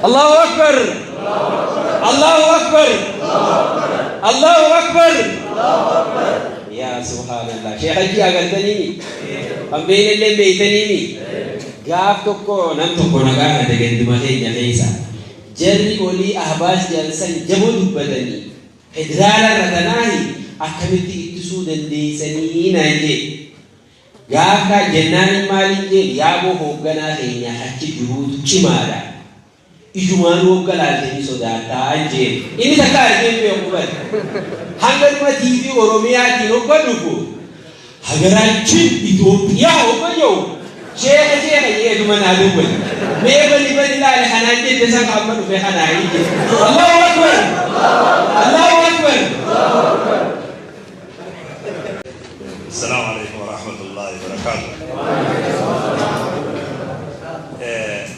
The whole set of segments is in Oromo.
Allahu Akbar! Allahu Akbar! Allahu Akbar! Yaa subhaanallah. Sheekh Hajji agartaniimi? Kan beeynellee beeytaniimi? Gaaf tokko nam tokko na gaafate ganduma keenya keessa. Jarri olii Ahbaash jedhan san jaboo dubbatanii federaala irra tanaahi akkamitti ittisuu dandeessanii naan jee. Gaaf kaa jennaanin maalin jeen yaaboo hoogganaa keenya achi jiruutu cimaadha. Ijumaanuu hogga laalte ni sodaattaa jeen. Inni takka argee hin beeku bar. Hanga dhuma TV Oromiyaatiin hogga dhufu Hagaraachin Itoophiyaa hogga jedhu sheekha sheekha jeetuma naa dubbate. Mee bani bani laali kanaan jette san ka amma dhufe kanaayi jee. Allahu Akbar! Allahu Akbar! Assalaamu alaikum warahmatullahi wabarakatuh.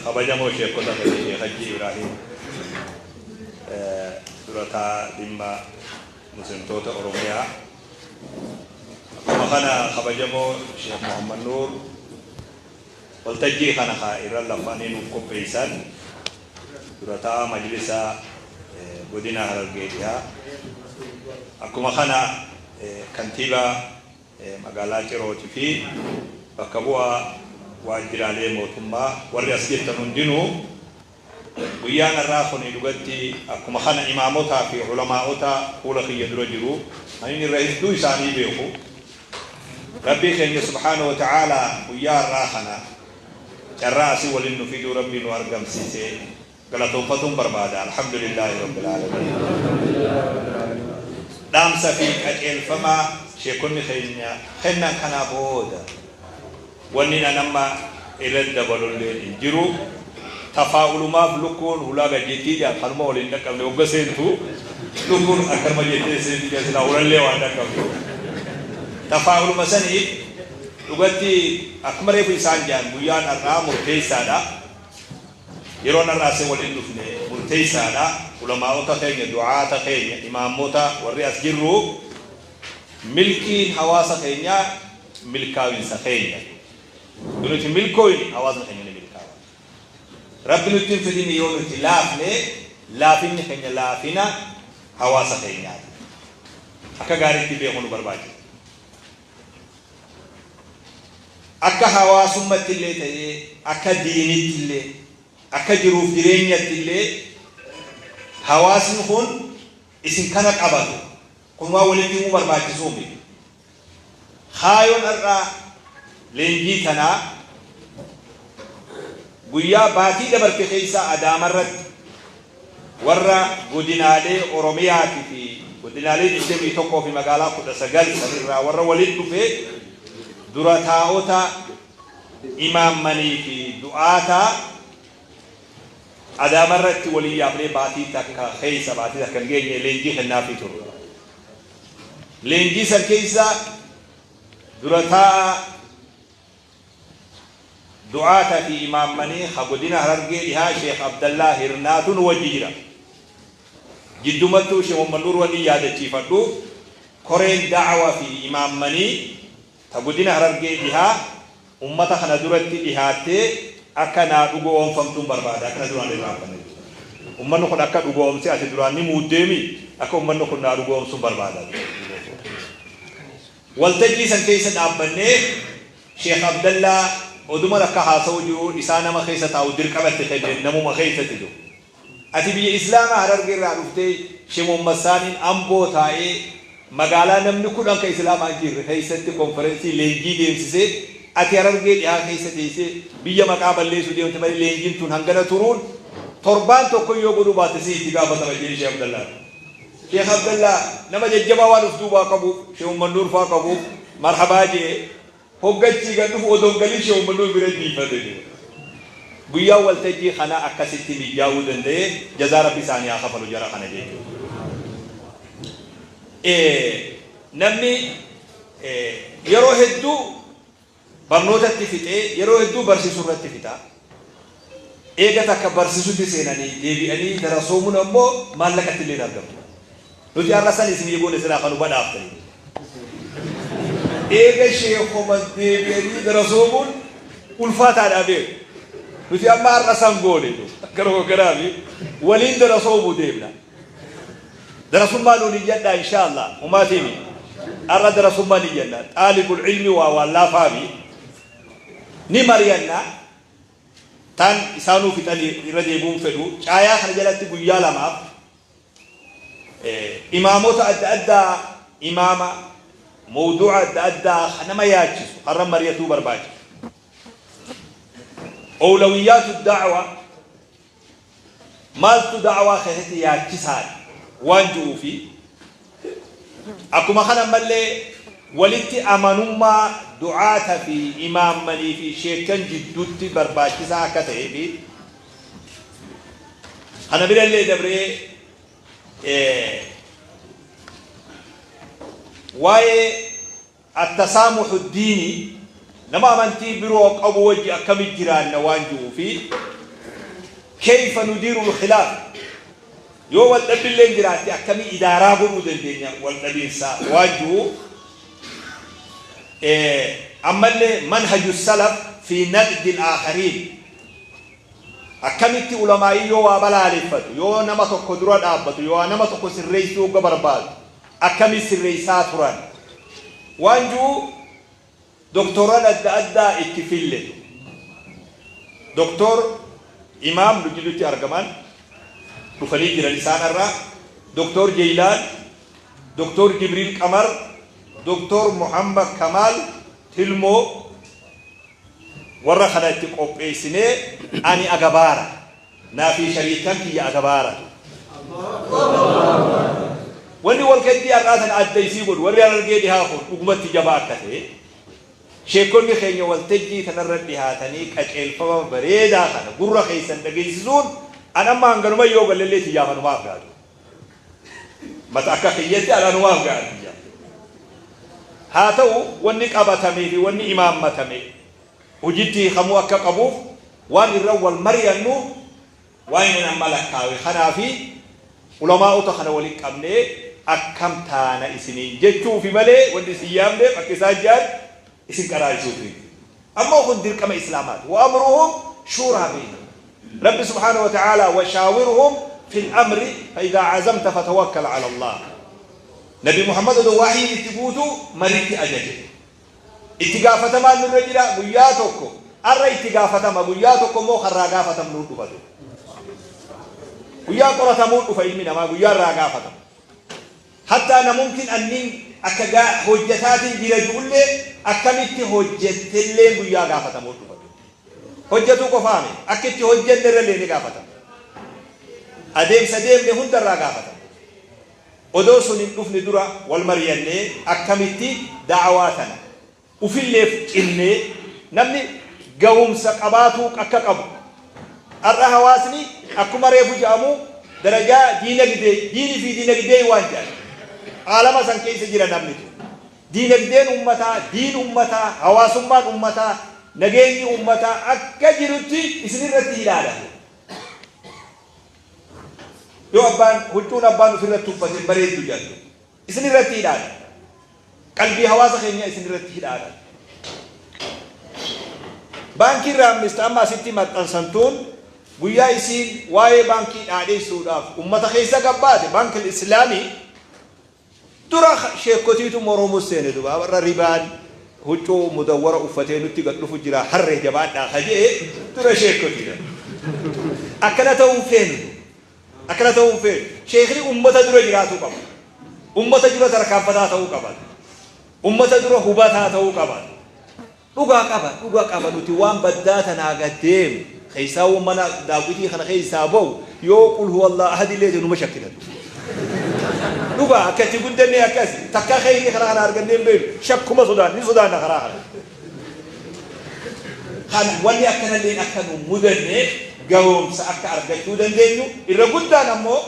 Kabajamoo sheekota keenya Sheekh Hajji Ibrahim, durataa dhimma muslimtoota Oromiyaa, akkuma kana kabajamoo Sheekh Muhammad Nuur, waltajjii kana ka irra lafanii nuuf qopheessan, durataa majlisa godina Harargee Dhihaa, akkuma kana kantiibaa magaalaa Cirooti fi bakka bu'aa waajjiraalee mootummaa warri as jirtan hundinuu, guyyaan har'aa kun dhugatti akkuma kana imaamotaa fi ulamaa'ota fuula kiyya dura jiru anin irra hedduu isaanii beeku, Rabbii keenya subhaanahu wa ta'aalaa guyyaa har'aa kana carraa asii waliin nu fiduu Rabbii nu argamsiise galatoonfatuun barbaada. Alhamdulillaahi rabbil aalamiin. Dhaamsa fi qajeelfama sheekonni keenya kennan kanaa booda wanni an amma irra dabalulleen hin jiru. Tafaa'ulumaaf lukkuun hulaa gajjeettii jaan kanuma waliin dhaqqabne hogga seentu lukkuun akkanuma jettee seentu jaan silaa hulallee waan dhaqqabne. Tafaa'uluma saniif dhugatti akkuma reefu isaan jaan guyyaan har'aa murteessaadha. Yeroon har'aa isin waliin dhufne murteessaadha. Ulamaa'ota keenya, du'aata keenya, imaamota warri as jirru, milkiin hawaasa keenyaa milkaa'insa keenya. Yoo nuti milkooyne hawaasni keenya ni milkaa'a. Rabbi nutti hin fidin, yoo nuti laafne laafinni keenya laafina hawaasa keenyaati. Akka gaariitti beekuu nu barbaachisa. Akka hawaasummatti illee ta'ee, akka diinitti illee, akka jiruuf jireenyatti illee hawaasni kun isin kana qabatu kun waan walitti himuu barbaachisuu miti. Kaayoon har'aa leenjii tanaa guyyaa baatii dabarte keessa Adaamarratti warra godinaalee Oromiyaati fi godinaalee 21 fi magaalaa 19 sanirraa warra walitti dhufe dura taa'ota imaammanii fi du'aataa Adaamarratti waliin yaafnee baatii takka keessa, baatii takka hin geenye, leenjii kennaafii turre. Leenjii san keessa dura taa'aa du'aata fi imaammanii ka godina Harargee Dhihaa Sheekh Abdallaa Hirnaatu nu wajji jira. Jiddumattuu Sheekh Muhammad Nuur wanni yaadachiifadhu, koreen da'awa fi imaammanii ta godina Harargee Dhihaa ummata kana duratti dhihaattee akka naa dhugo'oomfamtuun barbaada, akka na duraan irraanfanne jechuudha. Ummanni kun akka dhugo'oomsee, ati duraan ni muuddeemi, akka ummanni kun naa dhugo'oomsuun barbaada. Waltajjii san keessa dhaabbannee Sheekh Abdallaa oduma akka haasa'u jiru isaa nama keessa taa'u dirqama itti kenne, namuma keessatti jiru. Ati biyya Islaamaa Harargee irraa dhuftee Sheekh Muhammad Saaniin Amboo taa'ee magaalaa namni 10 ka Islaamaa hin jirre keessatti konferensii leenjii deemsisee, ati Harargee Dhihaa keessa teessee biyya maqaa balleessuu deemte malee leenjiin tun hangana turuun torbaan tokko yoo godhuu baatte si itti gaafatama jeen Sheekh Abdallaan. Sheekh Abdallaa nama jajjabaa waan uf duubaa qabuuf, Sheekh Muhammad Nuur faa qabuuf, marhabaa jee. Hogga achii gad dhufu odoo hin galin Sheekh Muhammad Nuur bira jiifate duuba. Guyyaan waltajjii kanaa akkasitti mijjaa'uu danda'e, jazaa Rabbi isaanii haa kafalu jara kana jechuudha. Namni yeroo hedduu barnootatti fixee yeroo hedduu barsiisuu irratti fixa. Eega takka barsiisutti seenanii deebi'anii darasoomuun ammoo maallaqatti illee hin argamtu. Nuti har'a san isinii goone, silaa kan nu badhaaftanii. Eega sheekoman deebi'anii darasoomuun ulfaataadhaa beeku. Nuti amma har'a san goone gara garaafi waliin darasoomuu deemna. Darasummaa nuun iyyadhaa insha Allah umaatiimi. Har'a darasummaa ni iyyanna. Xaalibul ilmi waa waan laafaami. Ni mari'anna. Tan isaanuu fixanii irra deebi'uun fedhu. Caayaa kana jalatti guyyaa lamaaf imaamota adda addaa, imaama mawduuca adda addaa kan nama yaachisu har'a mari'atuu barbaachisu. Owlawiyyaatu da'wa, maaltu da'waa keessatti yaachisaadha waan ji'uu fi akkuma kana ammallee walitti amanummaa du'aata fi imaammanii fi sheekkan jidduutti barbaachisaa akka ta'ee fi kana birallee dabree waa'ee Attasaamuhu diinii, nama amantii biroo qabu wajji akkamitti jiraanna waan ji'uu fi keyfa nudiirul khilaaf, yoo wal dhabbilleen jiraatte akkamii idaaraa godhuu dandeenya wal dhabiinsa waan ji'u, ammallee manhaju salaf fi naqdil aakhariin, akkamitti ulamaa'ii yoo waa balaaleffatu, yoo nama tokko dura dhaabbatu, yoo nama tokko sirreessuu hogga barbaadu akkamii sirreessaa turan waan ji'u doktoran adda addaa itti filletu. Doktor Imaam nu jidduutti argaman dhufanii jiran isaan irraa Doktor Jeylaan, Doktor Jibriil Qamar, Doktor Muhammad Kamaal Tilmoo warra kana itti qopheessinee ani agabaara. Naa fi shariikan kiyya agabaaratu. Wanni waltajjii har'aa tana adda isii godhu, warri Harargee Dhihaa kun dhugumatti jabaa akka ta'e, sheekkonni keenya waltajjii tanarra dhihaatanii qaceelfama bareedaa kana gurra keessan dhageessisuun an amma hanganuma yoo gallellee tiyyaaf anumaaf gaatu. Mata akka kiyyatti an anumaaf ga'a tiyyaaf. Haa ta'u, wanni qabatamee fi wanni imaammatame hojitti hiikamuu akka qabuuf waan irra wal mari'annu waan inni amma lakkaawe kanaa fi ulamaa'ota kana walitti qabnee akkam taana isiniin jechuufi malee wanni isin yaamneef akka isaan jedhan isin qaraa'isuufi. Ammoo kun dirqama Islaamaati. Wa amruhum shuuraa beeynahum. Rabbi subhaanahu wa ta'aalaa wa shaawirhum fil amri fa idhaa azamta fatawakkal ala Allah. Nabi Muhammad odoo wahyiin itti buutu maritti ajaje. Itti gaafatamaan nurra jira guyyaa tokko arra itti gaafatama, guyyaa tokko immoo kan irraa gaafatamnuu dhufatu. Guyyaa qoratamuu dhufa ilmi namaa, guyyaa irraa gaafatama. Hattaa namumtiin anniin akka hojjetaatiin jira ji'ullee akkamitti hojjettellee guyyaa gaafatamuu dhufatu. Hojjetuu qofaame akka itti hojjenne irrallee ni gaafatama. Adeemsa deemne hunda irraa gaafatama. Odoo sun hin dhufne dura wal mariyannee akkamitti da'awaa tana ufilleef cimnee namni gahumsa qabaatuu akka qabu. Har'a hawaasni akkuma reefu jedhamu darajaa diinagdee, diinii fi diinagdee waan jedhan aalama san keessa jira namni tun. Diinagdeen ummataa, diin ummataa, hawaasummaan ummataa, nageenyi ummataa akka jirutti isinirratti ilaalama. Yoo abbaan huccuun abbaan ofirratti uffate hin bareeddu jedhan isin irratti hidhaadha. Qalbii hawaasa keenyaa isin irratti hidhaadha. Baankiin Raammista amma asitti maxxansantuun guyyaa isiin waa'ee baankii dhaadheessuudhaaf ummata keessa gabbaate, baankil Islaamii Dura sheekkotiitu moromu seene, duba warra ribaan huccuu mudawwara uffatee nutti gad dhufu jira, harree jabaadhaa ka je'e dura sheekkotiidha. Akkana ta'uu hin feenu. Akkana ta'uu hin feenu. Sheekni ummata dura jiraatuu qaba. Ummata dura tarkaanfataa ta'uu qaba. Ummata dura hubataa ta'uu qaba. Dhugaa qaba, dhuga qaba, nuti waan baddaa tanaa gad deemu keessaawuu mana daawwitii kana keessaa ba'u yoo qul huwallah ahad illee ta'e numa shakkinatu. Dhugaa akka itti guddannee akkas takka kheyrii karaa kana argannee hin beeknu, shakkuma sodaan ni sodaanna karaa kana. Kan wanni akkanalleen akka nu mudanne gahoomsa akka argachuu dandeenyu irra guddaan ammoo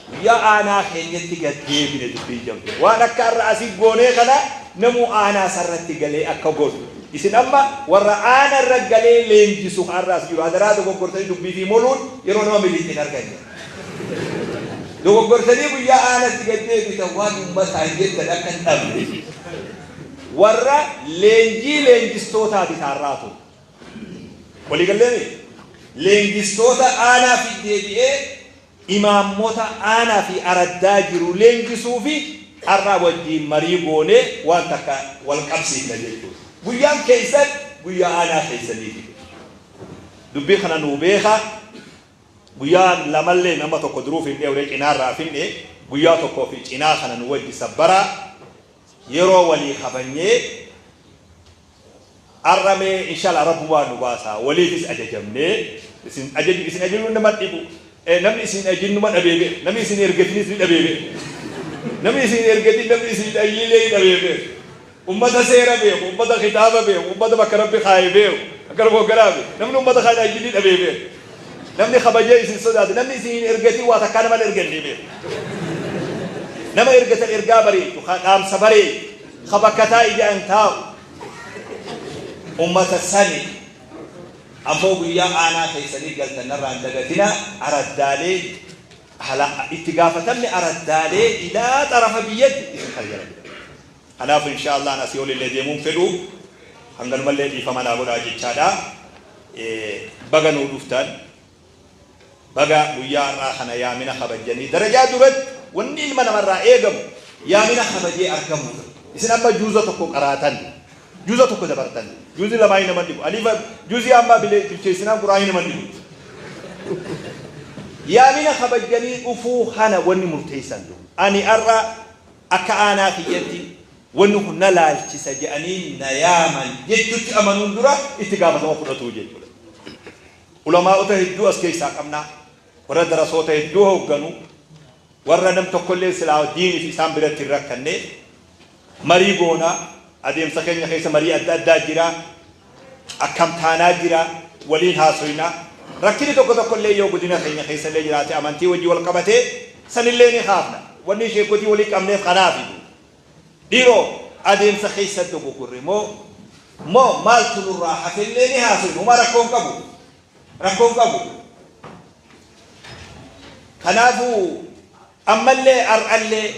Guyyaa aanaa keenyatti gad deebine dubbiin jabdu. Waan akka har'a asii goonee kana namuu aanaa isarratti galee akka godhu. Isin amma warra aana irra galee leenjisu har'a as jiru. Adaraa dogoggortanii dubbii fi moluun yeroo nama miliitti hin arganne. Dogoggortanii guyyaa aanatti gad deebitan waan uummataan jettan akka hin dhabne. Warra leenjii leenjistootaati taarraatu. Walii galleemi? Leenjistoota aanaa fi deebi'ee imaammota aanaa fi araddaa jiru leenjisuu fi har'a wajjiin marii goonee waan takka wal qabsiifna jechuudha. Guyyaan keessan guyyaa aanaa keessaniiti. Dubbii kana nuu beeka. Guyyaan lamallee nama tokko duruu finne uree cinaarraa finne, guyyaa tokkoo fi cinaa kana nu wajji sabbaraa yeroo walii kabanyee har'a mee inshallah Rabbumaa nu baasaa, waliifis ajajamnee isin ajaju, isin ajajuun nama dhibu, namni isin ajajin numa dhabee beeka, namni isin ergatinis ni dhabee beeka, namni isin ergatin, namni isin ayyiilee ni dhabee beeka. Ummata seera beeku, ummata kitaaba beeku, ummata bakka Rabbi kaaye beeku, akkana hogganaa beeku, namni ummata kana ajjin ni dhabee beeku, namni kabajee isin sodaate, namni isin hin ergatin waa takkaa nama hin ergannee beeku, nama ergatan ergaa bareechu, ka dhaamsa bareechu, ka bakka taa'i jedhan taa'u ummata sani. Ammoo guyyaa aanaa keessanii galtan narraa hin dagatina, araddaalee hala itti gaafatamni araddaalee ilaa xarafa biyyatti isin kana jala jira. Kanaaf inshaa Allah an asii olillee deemuu hin fedhu, hanganumallee dhiifama naa godhaa jechaadha. Baga nuu dhuftan, baga guyyaa har'aa kana yaamina kabajjanii. Darajaa duratti wanni ilma namarraa eegamu yaamina kabajee argamuudha. Isin amma juuza tokko qaraatan, juuza tokko dabartan, juuzi lamaa hin naman dhibu, aliifa juuzii ammaa bilcheessinaan quraan hin naman dhibu. Yaamina kabajjanii dhufuu kana wanni murteessan ani har'a akka aanaa kiyyatti wanni kun na laalchisa jedhanii na yaaman jechutti amanuun dura itti gaafatama fudhatuu jechuudha. Ulamaa'ota hedduu as keessaa qabna. Warra darasoota hedduu hoogganu. Warra nam tokkollee silaa diiniif isaan biratti hin rakkanne. Marii goona. Adeemsa keenya keessa marii adda addaa jira. Akkam taanaa jira. Waliin haasoyna. Rakkinni tokko tokkollee yoo godina keenya keessallee jiraate amantii wajji wal qabatee sanillee ni kaafna. Wanni sheekotii walii qabneef kanaafi. Dhiiroo, adeemsa keessa dogoggorre moo maaltu nurraa hafellee ni haasoyna. Homaa rakkoo hin qabu. Rakkoo hin qabu. Kanaafuu ammallee har'allee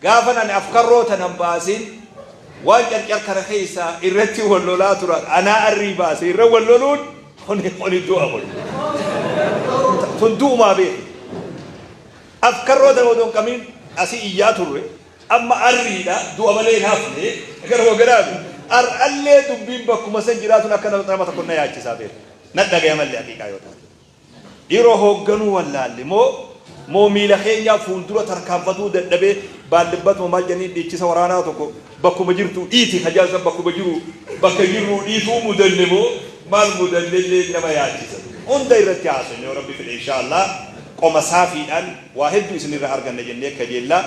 gaafan ani afkarroo tanan baasin waan carcar kana keessa irratti wal lolaa turan anaa arrii baase irra wal loluun kuni du'a kun. Tun du'umaa beeku. Afkarroo tana odoo hin qabin asii iyyaa turre, amma arriidha, du'a malee hin hafne gara hoogganaafi. Har'allee dubbiin bakkuma san jiraatun akka nama tokko na yaachisaa beeku. Na dhagaya mallee haqiiqaa yoo taate. Dhiiroo, hoogganuu wallaalle moo miila keenyaa fuuldura tarkaanfatuu dadhabee baallibbatuma maal jedhanii dhiichisa waraanaa tokko bakkuma jirtu dhiiti kajaansan bakkuma jiru bakka jirruu dhiituu mudanne moo maal mudanne illee nama yaachisa. Hunda irratti haasofne yoo Rabbi fedhe inshaa Allah qoma saafiidhaan waa hedduu isinirraa arganna jennee kajeella.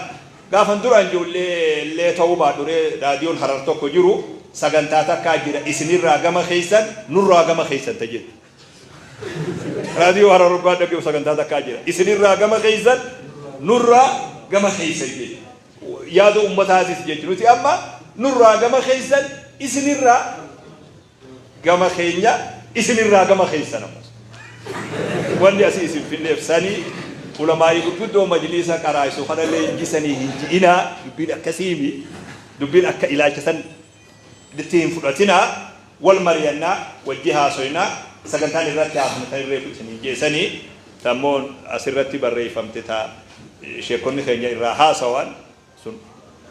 Gaafan duraan ijoollee illee ta'uu baadhuree raadiyoon Harar tokko jiru sagantaa takkaa jira, isinirraa gama keessan, nurraa gama keessan ta jettu. Raadiyoo Harar hoggaa dhaggeeffu sagantaa takkaa jira. Isinirraa gama keessan, nurraa gama keessan jechuudha. Yaada ummataatis jechuudha. Nuti amma nurraa gama keessan, isinirraa gama keenya, isinirraa gama keessan ammas. Wanni asii isin finneef sanii ulamaa'ii gurguddoo majliisa qaraa'isu kanallee hin jisanii hin ji'inaa, dubbiin akkasiimi, dubbiin akka ilaalcha san itti hin fudhatinaa, wal mari'annaa, wajji haasoynaa, sagantaan irratti haasofne tan irreefu isiniin jeesanii tammoon asirratti barreeffamte ta sheekonni keenya irraa haasawan sun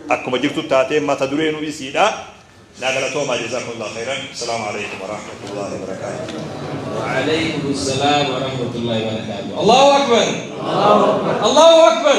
akkuma jirtu taatee mata dureenu isiidha. Naa galatoomaa, jazakumullahu khairan. Assalaamu alaikum warahmatullahi wabarakaatuh. وعليكم السلام ورحمة الله وبركاته. الله أكبر، الله أكبر.